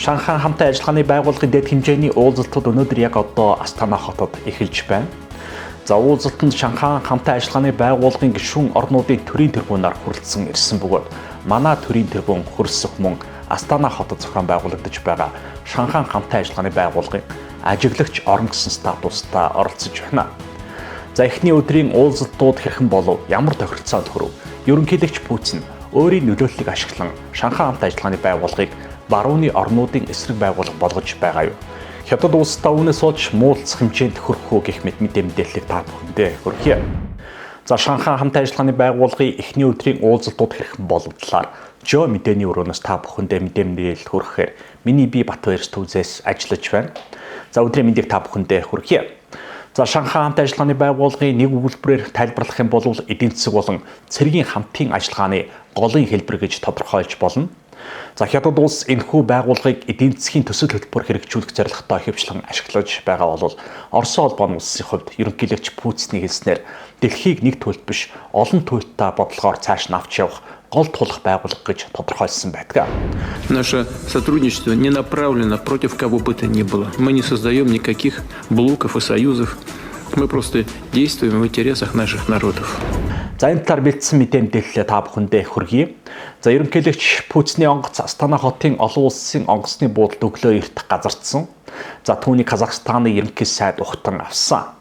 Шанхай хамтын ажиллагааны байгууллагын дэд хэмжээний уулзалтууд өнөөдөр яг одоо Астана хотод эхэлж байна. За, уулзалтанд Шанхай хамтын ажиллагааны байгууллагын гишүүн орнуудын төрийн тэргүүнээр хүрэлцэн ирсэн бөгөөд манай төрийн тэргүүн хөрсөх мөн Астана хотод зохион байгуулагдаж байгаа Шанхай хамтын ажиллагааны байгууллагын ажиглагч орн гэсэн статустай оролцож байна. За, эхний өдрийн уулзалтууд хэрхэн болов, ямар тохиролцоонд хүрв? Ерөнхийлөгч Путин өөрийн нөлөөллийг ашиглан Шанхай хамтын ажиллагааны байгууллагыг барууны орнуудын эсрэг байгууллага болгож байгаа юу? Хятад улстай үүнээс болж муулцах хэмжээнд хүрэх үү гэх мэт мэдээллийг та бүхэндээ хүргье. За, Шанхай хамтын ажиллагааны байгууллагын эхний өдрийн уулзалтууд хэрхэн болов талаар Жо мэдээний өрөөнөөс та бүхэндээ мэдээлэл хүргэхээр миний би Батбаяр студиэс ажиллаж байна. За, өдрийн мэндийг та бүхэндээ хүргье. За, Шанхай хамтын ажиллагааны байгууллагын нэг өгүүлбэрээр тайлбарлах юм бол эдийн засаг болон цэргийн хамтын ажиллагааны голын хэлбэр гэж тодорхойлж болно. За, Хятад улс энэхүү байгууллагыг эдийн засгийн төсөл хөтөлбөр хэрэгжүүлэх зорилготой ихэвчлэн ашиглаж байгаа бол Оросын холбооны улсын хувьд ерөнхийлөгч Путиний хэлснээр дэлхийг нэг төлт биш, олон туйлттай бодлогоор цааш нь авч явах гол тулах байгууллага гэж тодорхойлсон байдаг. Наше сотрудничество не направлено против кого бы то ни было. Мы не создаем никаких блоков и союзов. Мы просто действуем в интересах наших народов. За, энэ талаар бэлдсэн мэдээ мэдээллээ та бүхэндээ хүргье. За, ерөнхийлөгч Путиний онгоц Астана хотын олон улсын онгоцны буудалд өглөө эрт газардсан. За, түүний Казахстаны ерөнхий сайд ухтан авсан.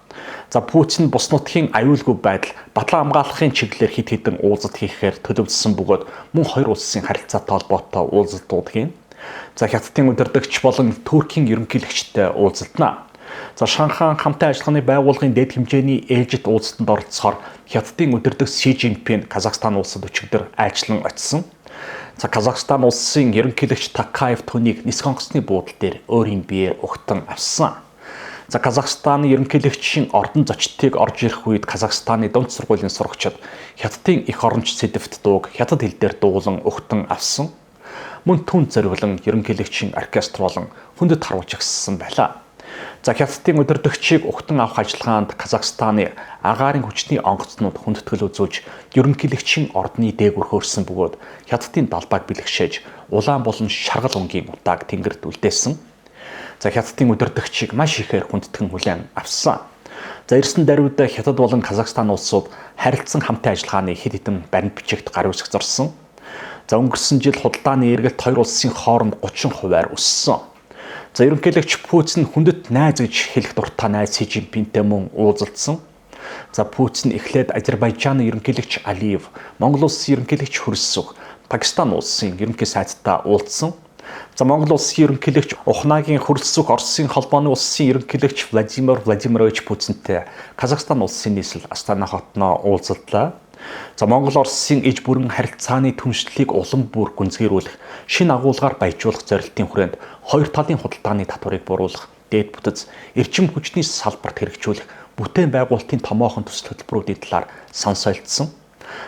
За, Путин бус нутгийн аюулгүй байдал, батлан хамгаалахын чиглэлээр хэд хэдэн уулзалт хийхээр төлөвлөсөн бөгөөд мөн хоёр улсын харилцаатай холбоотой уулзалтууд хийнэ. За, Хятадын удирдагч болон Туркийн ерөнхийлөгчтэй уулзалтна. За, Шанхай хамтын ажиллагааны байгууллагын дэд хэмжээний ээлжит уулзалтанд оролцохоор Хятадын удирдагч Си Цзиньпин Казахстан улсад өчигдөр айчлан очсон. За, Казахстан улсын ерөнхийлөгч Такаев түүнийг нисэх онгоцны буудал дээр өөрийн биеэр угтан авсан. За, Казахстаны ерөнхийлөгчийн ордон зочдыг орж ирэх үед Казахстаны дунд сургуулийн сурагчид Хятадын эх оронч сэдэвт дууг хятад хэл дээр дуулан угтан авсан. Мөн түүнд зориулан ерөнхийлөгчийн оркестр болон хүндэт харваж агссан байлаа. За, Хятадын удирдагчийг угтан авах ажиллагаанд Казахстаны агаарын хүчний онгоцнууд хүндэтгэл үзүүлж ерөнхийлөгчийн ордны дээгүүр хөөрсөн бөгөөд Хятадын далбааг бэлгшээж улаан болон шаргал өнгийн утааг тэнгэрт үлдээсэн. За, Хятадын удирдагчийг маш ихээр хүндэтгэн хүлээн авсан. За, ирсэн даруйд Хятад болон Казахстан улсууд харилцан хамтын ажиллагааны хэд хэдэн баримт бичигт гар үсэх зорсон. За, өнгөрсөн жил худалдааны эргэлт хоёр улсын хооронд 30%-аар өссөн. За, ерөнхийлөгч Путин хүндэт найз гэж хэлэх дуртай найз Си Цзиньпинтэй мөн уулзалдсан. За, Путин эхлээд Азербайджаны ерөнхийлөгч Алиев, Монгол улсын ерөнхийлөгч Хөрсөх, Пакистан улсын ерөнхий сайдтай уулзсан. За, Монгол улсын ерөнхийлөгч Ухнаагийн Хөрсөх Оросын холбооны улсын ерөнхийлөгч Владимир Владимирович Путинтэй Казахстан улсын нийслэл Астана хотноо уулзалдлаа. За, Монгол Оросын иж бүрэн харилцааны түншлэлийг улам бүр гүнзгийрүүлэх, шинэ агуулгаар баяжуулах зорилтын хүрээнд хоёр талын худалдааны татварыг бууруулах, дээд бүтэц, эрчим хүчний салбарт хэрэгжүүлэх бүтээн байгуулалтын томоохон төсөл хөтөлбөрүүдийн талаар сан солилцсон.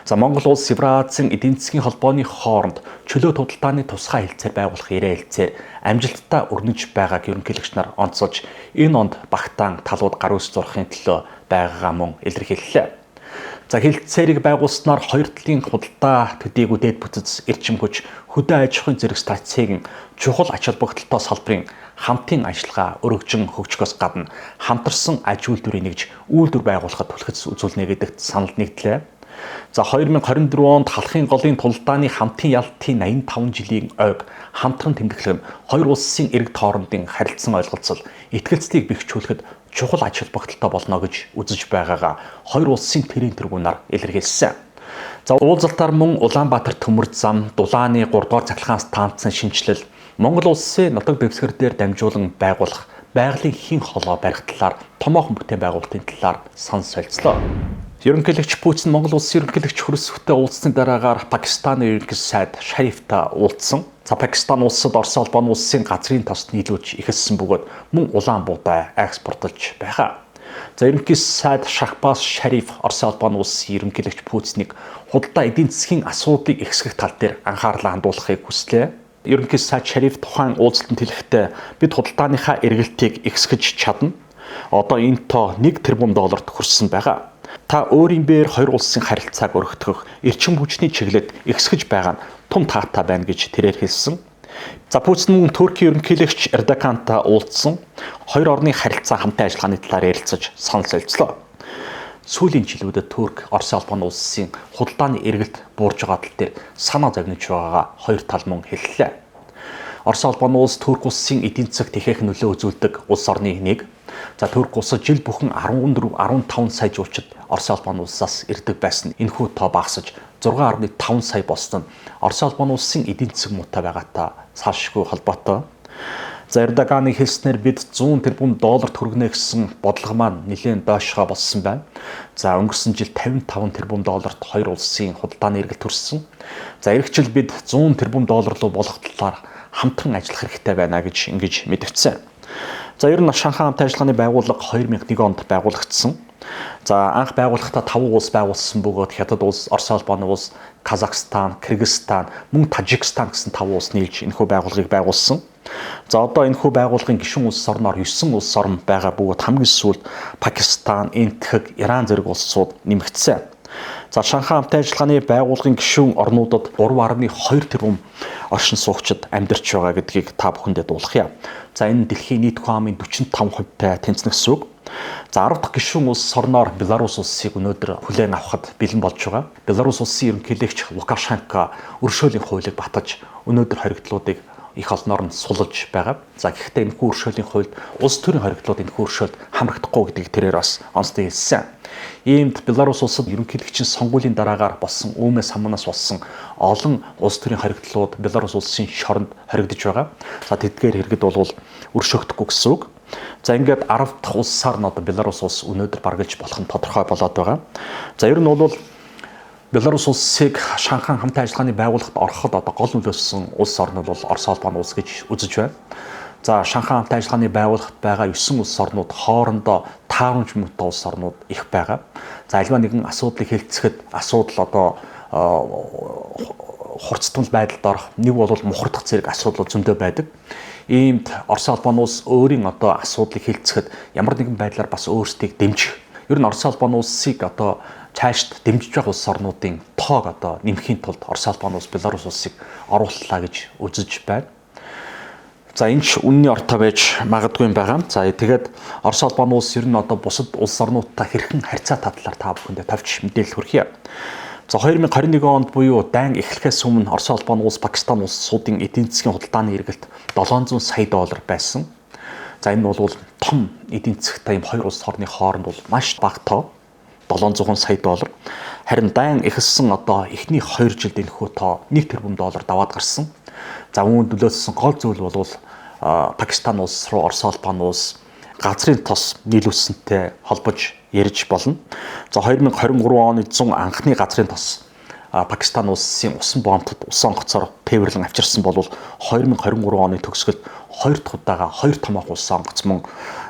За, Монгол улс Евразийн эдийн засгийн холбооны хооронд чөлөөт худалдааны тусгай хэлцээр байгуулах яриа хэлцээр амжилттай өрнөж байгааг ерөнхийлөгч нар онцолж энэ онд багтаан талууд гар үс зурхын төлөө байгаагаа мөн илэрхийллээ. За, хэлцээрийг байгуулснаар хоёр талын худалдаа төдийгүй дээд бүтэц, эрчим хүч, хөдөө аж ахуйн зэрэг стратегийн чухал ач холбогдолтой салбарын хамтын ажиллагаа өргөжин хөгжихөөс гадна хамтарсан аж үйлдвэрийг нэгж үйлдвэр байгуулахад түлхэц үзүүлнэ гэдэгт санал нэгдлээ. За, 2024 онд халахын голын тулалдааны хамтын ялалтын 85 жилийн ойг хамтран тэмдэглэх нь хоёр улсын иргэд хоорондын харилцан ойлголцол, итгэлцлийг бэхжүүлэхэд чухал ач холбогдолтой болно гэж үзэж байгаагаа хоёр улсын төрийн тэргүүнээр илэрхийлсэн. За, уулзалтаар мөн Улаанбаатар төмөр зам, Дулааны 3 дугаар цахилгаан станцын шинэчлэл, Монгол улсын нутаг дэвсгэр дээр дамжуулан байгуулах байгалийн хийн холоо барих талаар томоохон бүтээн байгуулалтын талаар сан солилцлоо. Ерөнхийлөгч Путин Монгол улсын ерөнхийлөгч Хөрсөхтэй уулзсны дараагаар Пакистаны ерөнхий сайд Шарифтай уулзсан. За, Пакистан улсад Оросын холбооны улсын газрын тос нийлүүлж эхэлсэн бөгөөд мөн улаан буудай экспортлж байгаа. За, ерөнхий сайд Шахбаз Шариф Оросын холбооны улсын ерөнхийлөгч Путинийг худалдаа эдийн засгийн асуудлыг ихсгэх тал дээр анхаарлаа хандуулахыг хүслээ. Ерөнхий сайд Шариф тухайн уулзалтанд хэлэхдээ бид худалдааныхаа эргэлтийг ихсгэж чадна. Одоо энэ тоо 1 тэрбум долларт хүрсэн байгаа. Та өөрийн биеэр хоёр улсын харилцааг өргөтгөх, эрчим хүчний чиглэлд ихсгэж байгаа нь тум таатай байна гэж тэрээр хэлсэн. За Путин мөн Туркийн ерөнхийлөгч Эрдогантай уулзсан, хоёр орны харилцаа хамтын ажиллагааны талаар ярилцаж санал солилцлоо. Сүүлийн жилүүдэд Турк, Оросын холбооны улсын худалдааны эргэлт буурж байгаа тал дээр санаа зовниж байгаагаа хоёр тал мөн хэллээ. Оросын холбооны улс Турк улсын эдийн засагт ихэнх нөлөө үзүүлдэг улс орны нэг. За Турк улсад жил бүхэн 14 15 сая жуулчид Оросын холбооны улсаас ирдэг байсан. Энэхүү тоо багасж 6.5 сая болсон нь Оросын холбооны улсын эдийн засаг муутай байгаатай цаашгүй холбоотой. За Эрдоганы хэлснээр бид 100 тэрбум доллар хүргэнэ гэсэн бодлого маань нэлээд дойшгоо болсон байна. За өнгөрсөн жил 55 тэрбум долларт хоёр улсын худалдааны эргэлт хүрсэн. За ирэх жил бид 100 тэрбум доллар руу болох талаар хамтран ажиллах хэрэгтэй байна гэж ингэж мэдвэцсэн. За ер нь Шанхай хамтын ажиллагааны байгууллага 2001 онд байгуулагдсан. За анх байгуулахдаа 5 улс байгуулсан бөгөөд Хятад улс, Оросын холбооны улс, Казахстан, Кыргызстан, мөн Тажикстан гэсэн 5 улс нийлж энэхүү байгууллагыг байгуулсан. За одоо энэхүү байгууллагын гишүүн улс орноор 9 улс орн байгаа бөгөөд хамгийн сүүлд Пакистан, Энтхэг, Иран зэрэг улсууд нэмэгдсэн. За Шанхай хамтын ажиллагааны байгууллагын гишүүн орнуудад 3.2 тэрбум оршин суугчид амьдарч байгаа гэдгийг та бүхэндээ дуулгая. За энэ дэлхийн нийт хүн амын 45%-тай тэнцэнэ гэсэн үг. За 10 дахь гишүүн улс орноор Беларусь улсыг өнөөдөр хүлээн авахад бэлэн болж байгаа. Беларусь улсын ерөнхийлөгч Лукашенко өршөөлийн хуулийг баталж өнөөдөр хоригдлуудыг их олноор нь сулж байгаа. За гэхдээ энэхүү өршөөлийн хуульд улс төрийн хоригдлууд энэхүү өршөөлд хамрагдахгүй гэдгийг тэрээр бас онцлог хэлсэн. Иймд Беларусь улсад ерөнхийлөгчийн сонгуулийн дараагаар болсон үүмээ самнаас болсон олон улс төрийн хоригдлууд Беларусь улсын шоронд хоригдож байгаа. За тэдгээр хэрэгэд бол өршөөгдөхгүй гэсэн үг. За ингээд 10 дахь улсаар нь одоо Беларусь улс өнөөдөр баргалж болох нь тодорхой болоод байгаа. За ер нь бол Беларусь улсыг Шанхай хамтын ажиллагааны байгууллагад ороход одоо гол нөлөөлсөн улс орн бол Орос холбооны улс гэж үзэж байна. За Шанхай хамтын ажиллагааны байгууллагад байгаа 9 улс орнууд хоорондоо таарамж муутай улс орнууд их байгаа. За альва нэгэн асуудлыг хэлцэхэд асуудал одоо хурцтмал байдалд орох, нэг бол мухардах зэрэг асуудлууд зөндөө байдаг. Иймд Оросын холбооны улс өөрийн одоо асуудлыг хэлцэхэд ямар нэгэн байдлаар бас өөрсдийг дэмжих. Ер нь Оросын холбооны улсыг одоо цаашд дэмжиж байгаа улс орнуудын тоог одоо нэмэхийн тулд Оросын холбооны улс Беларусь улсыг орууллаа гэж үзэж байна. За энэ ч үнний ортой байж магадгүй юм байгаа. За тэгээд Оросын холбооны улс ер нь одоо бусад улс орнуудтай хэрхэн харьцаа талаар та бүхэндээ тавьж мэдээлэл хүргье. За 2021 онд буюу дайн эхлэхээс өмнө Оросын холбооны улс Пакистан улсуудын эдийн засгийн худалдааны эргэлт 700 сая доллар байсан. За энэ бол том эдийн засгтай юм хоёр улс орны хооронд бол маш бага тоо. 700 сая доллар. Харин дайн эхэлсэн одоо эхний 2 жилд энэхүү тоо 1 тэрбум доллар даваад гарсан. За үүнд нөлөөлсөн гол зүйл бол Пакистан улс руу Оросын холбооны улс газрын тос нийлүүлсэнтэй холбож ярьж болно. За 2023 оны 100 анхны газрын тос Пакистан улсын усан бомтод усан онгоцоор тээвэрлэн авчирсан бол 2023 оны төгсгөлд хоёр дахь удаага хоёр томоохон усан онгоц мөн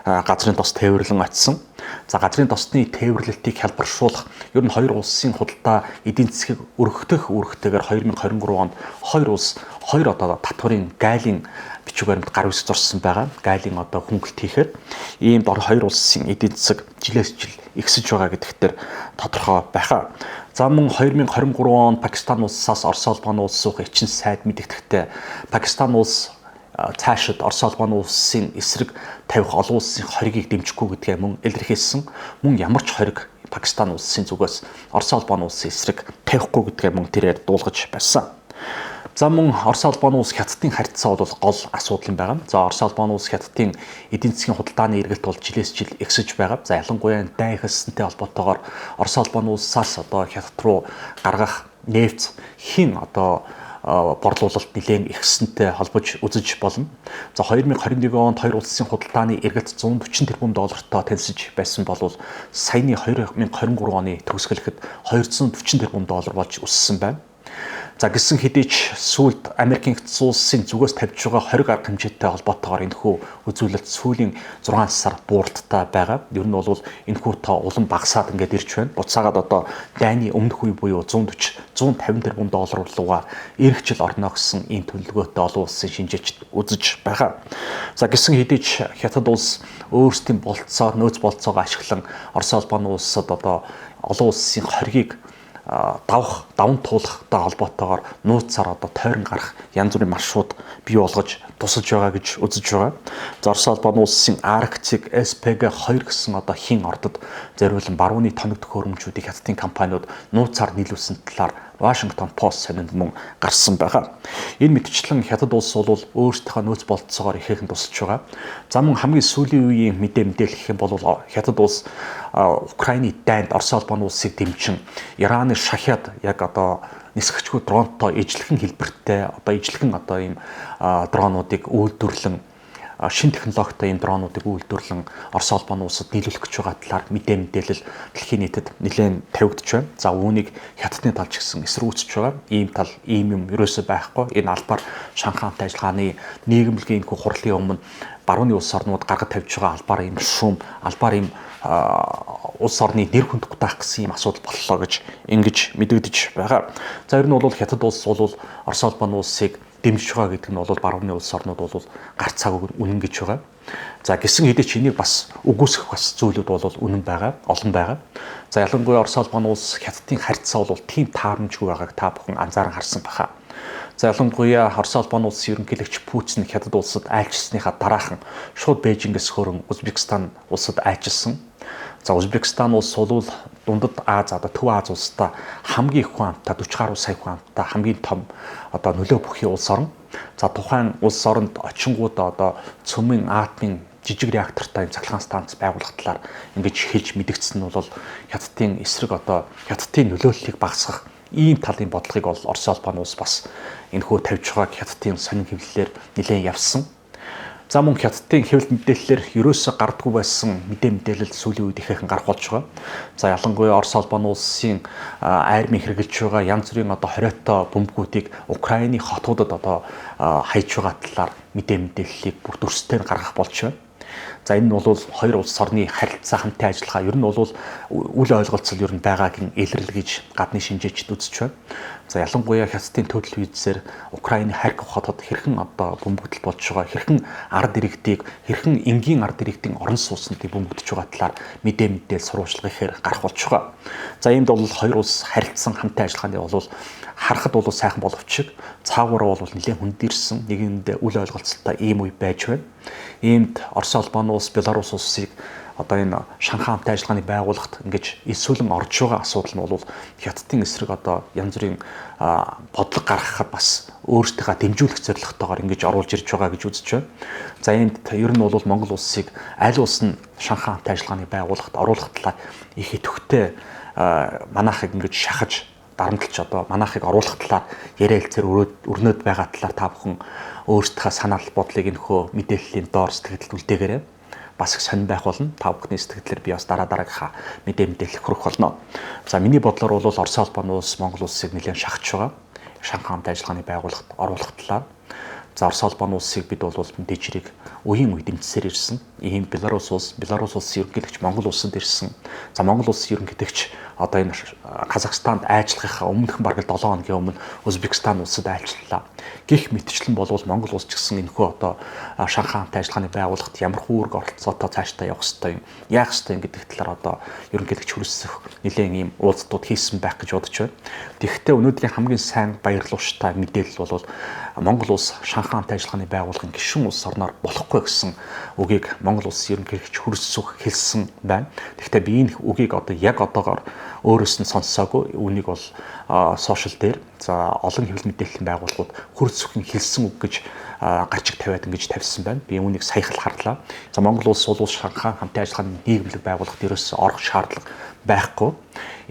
газрын тос тээвэрлэн очсон. За газрын тосны тээвэрлэлтийг хялбаршуулах ер нь хоёр улсын худалдаа эдийн засгийг өргөтөх үүрэгтэйгээр 2023 онд хоёр улс хоёр одоо татварын гайлын бичиг баримт гар үсэг зурсан байгаа. Гайлын одоо хөнгөлт хийхээр иймд хоёр улсын эдийн засаг жилээс жил ихсэж байгаа гэдэгтэр тодорхой байхаа. За мөн 2023 онд Пакистан улсаас Оросын холбооны улс руу эчин сайд мэдэгдэхдээ Пакистан улс цаашид Оросын холбооны улсын эсрэг тавих олон улсын хоригийг дэмжихгүй гэдгээ мөн илэрхийлсэн. Мөн ямар ч хориг Пакистан улсын зүгээс Оросын холбооны улсын эсрэг тавихгүй гэдгээ мөн тэрээр дуулгаж байсан. За мөн Оросын холбооны улс Хятадын харьцаа бол гол асуудал юм байна. За Оросын холбооны улс Хятадын эдийн засгийн худалдааны эргэлт бол жилээс жил ихсэж байгаа. За ялангуяа дайн эхэлсэнтэй холбоотойгоор Оросын холбооны улсаас одоо Хятад руу гаргах нефть хин одоо борлуулалт нэлээд ихсэнтэй холбож үзэж болно. За 2021 онд хоёр улсын худалдааны эргэлт 140 тэрбум доллартай тэнцэж байсан бол саяны 2023 оны төгсгөлөхэд 240 тэрбум доллар болж өссөн байна. За гисэн хэдий ч сүүлд Америкийн нэгдсэн улсын зүгээс тавьж байгаа хориг арга хэмжээтэй холбоотойгоор энэхүү үзүүлэлт сүүлийн 6 сар бууралттай байгаа. Ер нь бол энэхүү тоо улам багасаад ингээд ирж байна. Буцаагаад одоо дайны өмнөх үе буюу 140 150 тэрбум доллар руугаа ирэх жил орно гэсэн ийм төлөвлөгөөтэй олон улсын шинжээчд үзэж байгаа. За гисэн хэдий ч Хятад улс өөрсдийн болцоо, нөөц болцоогоо ашиглан Оросын холбооны улсад одоо олон улсын хоригийг давах, даван туулахтай холбоотойгоор нууцаар одоо тойрон гарах янз бүрийн маршрут бий болгож тусалж байгаа гэж үзэж байгаа. За Орос холбооны улсын Арктик SPG-2 гэсэн одоо хин ордод зориулан барууны тоног төхөөрөмжүүдийг хятадын компаниуд нууцаар нийлүүлсэн талаар Washington Post сонинд мөн гарсан байгаа. Энэ мэтчлэн хятад улс бол өөрсдийнхөө нөөц бололцоогоор ихээхэн тусалж байгаа. За мөн хамгийн сүүлийн үеийн мэдээлэл гэх юм бол хятад улс Украины дайнд Орос холбооны улсыг дэмжин Ираны Шахяд яг одоо нисгчгүй дронтой ижлэхэн хэлбэртэй одоо ижлэхэн одоо ийм дронуудыг үйлдвэрлэн шин технологитой ийм дронуудыг үйлдвэрлэн Орос холбооны улсад нийлүүлэх гэж байгаа талаар мэдээлэл дэлхийн нийтэд нэлээд тавигдж байна. За үүнийг хятадны тал ч гэсэн эсэргүүцэж байгаа. Ийм тал, ийм юм ерөөсөө байхгүй. Энэ албаар Шанхай хамт ажиллагааны нийгэмлэгийн энэхүү хурлын өмнө барууны улс орнууд гаргаж тавьж байгаа албаар ийм шуум, албаар ийм улс орны нэр хүнд гутаах гэсэн ийм асуудал боллоо гэж ингэж мэдэгдэж байгаа. За ер нь бол хятад улс бол Орос холбооны улсыг дэмжиж байгаа гэдэг нь бол барууны улс орнууд бол гар цаг үнэн гэж байгаа. За гисэн хэдий ч энийг бас үгүйсгэх бас зүйлүүд бол үнэн байгаа, олон байгаа. За ялангуяа Орос холбооны улс хятадын харьцаа бол тийм таарамжгүй байгааг та бүхэн анзааран харсан баха. За ялангуяа Орос холбооны улсын ерөнхийлөгч Путин хятад улсад айлчсныхаа дараахан шууд Бээжингээс хөрөн Узбекистан улсад айлчилсан. За Узбекистан улс бол дундад Аз одоо Төв Аз улстай хамгийн их хүн амттай 40 гаруй сая хүн амттай хамгийн том одоо нөлөө бүхий улс орн. За тухайн улс оронд очингууд одоо цөмийн атомын жижиг реактортай цахилгаан станц байгуулах талаар ингэж хэлж мэдэгдсэн нь бол хятадын эсрэг одоо хятадын нөлөөллийг багасгах ийм талын бодлогыг бол Орос холбооны улс бас энэхүү тавьж байгааг хятадын сонин хэвлэлээр нэлээд явсан. За мөн хятадын хэвлэл мэдээллээр ерөөсөө гардггүй байсан мэдээлэл сүүлийн үед ихээхэн гарах болж байгаа. За ялангуяа Орос холбооны улсын армийн хэрэгжилж байгаа янз бүрийн одоо хориотой бөмбөгүүдийг Украины хотуудад одоо хайж байгаа талаар мэдээллийг бүр дүрстэй гаргах болж байна. За энэ нь бол хоёр улс орны харилцаа хамтын ажиллагаа ер нь бол үл ойлголцол ер нь байгаагийн илрэл гэж гадны шинжээчд үзэж байна. За ялангуяа хятадын төв телевизээр Украины Харьков хотод хэрхэн одоо бөмбөгдөл болж байгаа, хэрхэн ард иргэдийг, хэрхэн энгийн ард иргэдийн орон сууцныг бөмбөгдөж байгаа талаар мэдээл сурвалжлага ихээр гарах болж байгаа. За иймд бол хоёр улс харилцсан хамтын ажиллагааны бол харахад бол сайхан боловч цаагаараа бол нэлээд хүндэрсэн нэгэнд үл ойлголцолтой ийм үе байж байна. Иймд Орос холбооны улс, Беларусь улсыг одоо энэ Шанхай хамтын ажиллагааны байгууллагт ингэж элсүүлэн орж байгаа асуудал нь бол хятадын эсрэг одоо янз бүрийн бодлого гаргахад бас өөрсдийнхөө дэмжүүлэх зорилготойгоор ингэж оруулж ирж байгаа гэж үзэж байна. За энд ер нь бол Монгол улсыг аль улс нь Шанхай хамтын ажиллагааны байгууллагт оруулах талаар их идэвхтэй манайхыг ингэж шахаж дарамтлж одоо манайхыг оруулах талаар яриа хэлцээр өрнөд байгаа талаар та бүхэн өөрсдийнхөө санаал бодлыг энэхүү мэдээллийн доор сэтгэлд үлдээгээрэй. Бас их сонин байх болно. Та бүхний сэтгэлээр би бас дараа дараагийнхаа мэдээлэл хүргэх болно. За миний бодлоор бол Орос холбооны улс Монгол улсыг нэлээд шахаж байгаа. Шанхай хамтын ажиллагааны байгууллагт оруулах талаар. За Орос холбооны улсыг бид бол мэдээж хэрэг үеийн үе дэмжсээр ирсэн. Ийм Беларусь улс, Беларусь улсын ерөнхийлөгч Монгол улсад ирсэн. За Монгол улсын ерөнхийлөгч одоо энэ Казахстанд айлчлахынхаа өмнөхөн бараг 7 хоногийн өмнө Узбекистан улсад айлчлалаа. Гэх мэтчлэн болвол Монгол улс ч гэсэн энэхүү одоо Шанхай хамтын ажиллагааны байгууллагт ямар үүрэг оролцоотой цаашдаа явах ёстой юм, яах ёстой юм гэдэг талаар одоо ерөнхийлөгч Хөрөлсөх нэлээд ийм уулзалтууд хийсэн байх гэж бодож байна. Тэгэхдээ өнөөдрийн хамгийн сайн баярлууштай мэдээлэл бол Монгол улс Шанхай хамтын ажиллагааны байгууллагын гишүүн улс орноор болохгүй гэсэн үгийг Монгол улсын ерөнхийлөгч Хөрөлсөх хэлсэн байна. Тэгэхдээ би энэ үгийг одоо яг одоогоор өөрөөс нь сонссоогүй. Үүнийг бол сошиал дээр за олон хэвлэл мэдээллийн байгууллагууд Хөрөлсөхийн хэлсэн үг гэж гарчиг тавиад ингэж тавьсан байна. Би үүнийг саяхан харлаа. За Монгол улс бол Шанхай хамтын ажиллагааны нийгэмлэг байгууллагт ерөөсөө орох шаардлага байхгүй.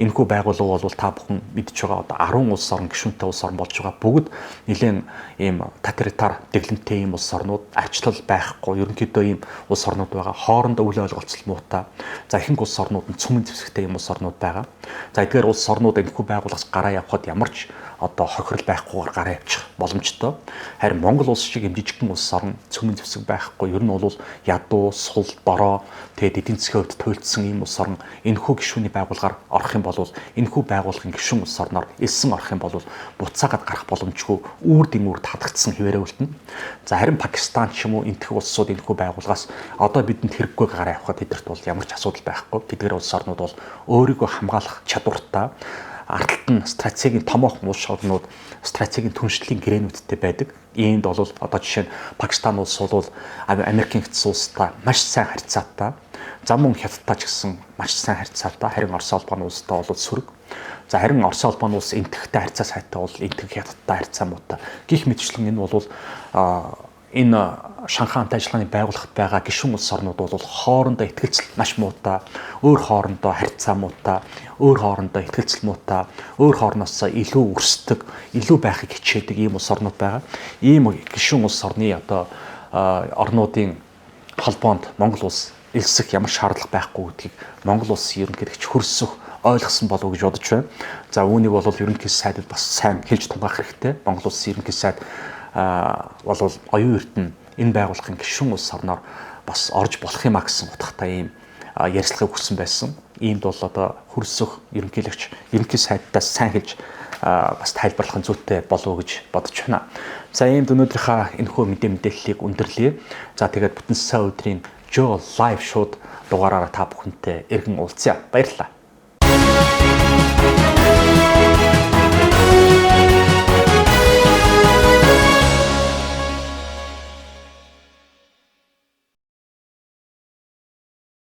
Энэхүү байгууллага бол та бүхэн мэдж байгаа одоо 10 улс орон гишүүнтэй улс орон болж байгаа. Бүгд нэлээд ийм тоталитар дэглэмтэй ийм улс орнууд ачлал байхгүй. Ерөнхийдөө ийм улс орнууд байгаа. Хоорондоо үл ойлголцол муутай. За ихэнх улс орнууд нь цөмөн зэвсэгтэй ийм улс орнууд байгаа. За эдгээр улс орнууд энэхүү байгууллагаас гараа явхад ямар ч одоо хохирол байхгүйгээр гараа явчих боломжтой. Харин Монгол улс шиг юм жижигхэн улс орн цөмөн зэвсэг байхгүй. Ер нь бол ядуу, сул, дорой тэгээд эдийн засгийн хувьд туйлдсан ийм улс орн энэхүү гишүүний байгууллагаар орох юм бол энэхүү байгууллагын гишүүн улс орноор элсэн орох юм бол буцаагаад гарах боломжгүй үүр дэмүүр татагдсан хэвээрээ үлдэнэ. За харин Пакистан ч юм уу энтхэг улсууд энэхүү байгууллагаас одоо бидэнд хэрэггүй гараа явхад тэдэрт бол ямар ч асуудал байхгүй. Тэдгээр улс орнууд бол өөрийгөө хамгаалах чадвартай Ард талд нь стратегийн томоохон улс орнууд стратегийн түншлэлийн гэрээнүүдтэй байдаг. Иймд бол одоо жишээ нь Пакистан улс бол Америкийн нэгдсэн улстай маш сайн харьцаатай. За мөн Хятадтай ч гэсэн маш сайн харьцаатай. Харин Орос улбаны улстай бол сөрөг. За харин Орос улбаны улс Энтхтэй харьцаа сайтай бол Энтх Хятадтай харьцаа муутай. Гэх мэтчлэн энэ бол энэ Шанхай хамт ажиллагааны байгууллагт байгаа гишүүн улс орнууд бол хоорондоо итгэлцэл маш муутай, өөр хоорондоо харьцаа муутай, өөр хоорондоо итгэлцэл муутай, өөр хоороноос илүү өрсдөг, илүү байхыг хичээдэг ийм улс орнууд байгаа. Ийм гишүүн улс орны одоо орнуудын холбоонд Монгол улс элсэх ямар шаардлага байхгүй гэдгийг Монгол улс ерөнхийлөгч хөрсөх ойлгосон болов уу гэж бодож байна. За үүнийг бол ерөнхий сайдад бас сайн хэлж тунгаах хэрэгтэй. Монгол улсын ерөнхий сайд бол оюун эрдэнэ энэ байгууллагын гишүүн улс орноор бас орж болох юм а гэсэн утгатай ийм ярилцлагыг өгсөн байсан. Иймд бол одоо хөрсөх ерөнхийлөгч ерөнхий сайдаас сайн хэлж бас тайлбарлах нь зүйтэй болов уу гэж бодож байна. За иймд өнөөдрийнхөө энэхүү мэдээллийг өндөрлөе. За тэгээд бүтэн сайн өдрийн Joe Live шууд дугаараараа та бүхэнтэй эргэн уулзъя. Баярлалаа.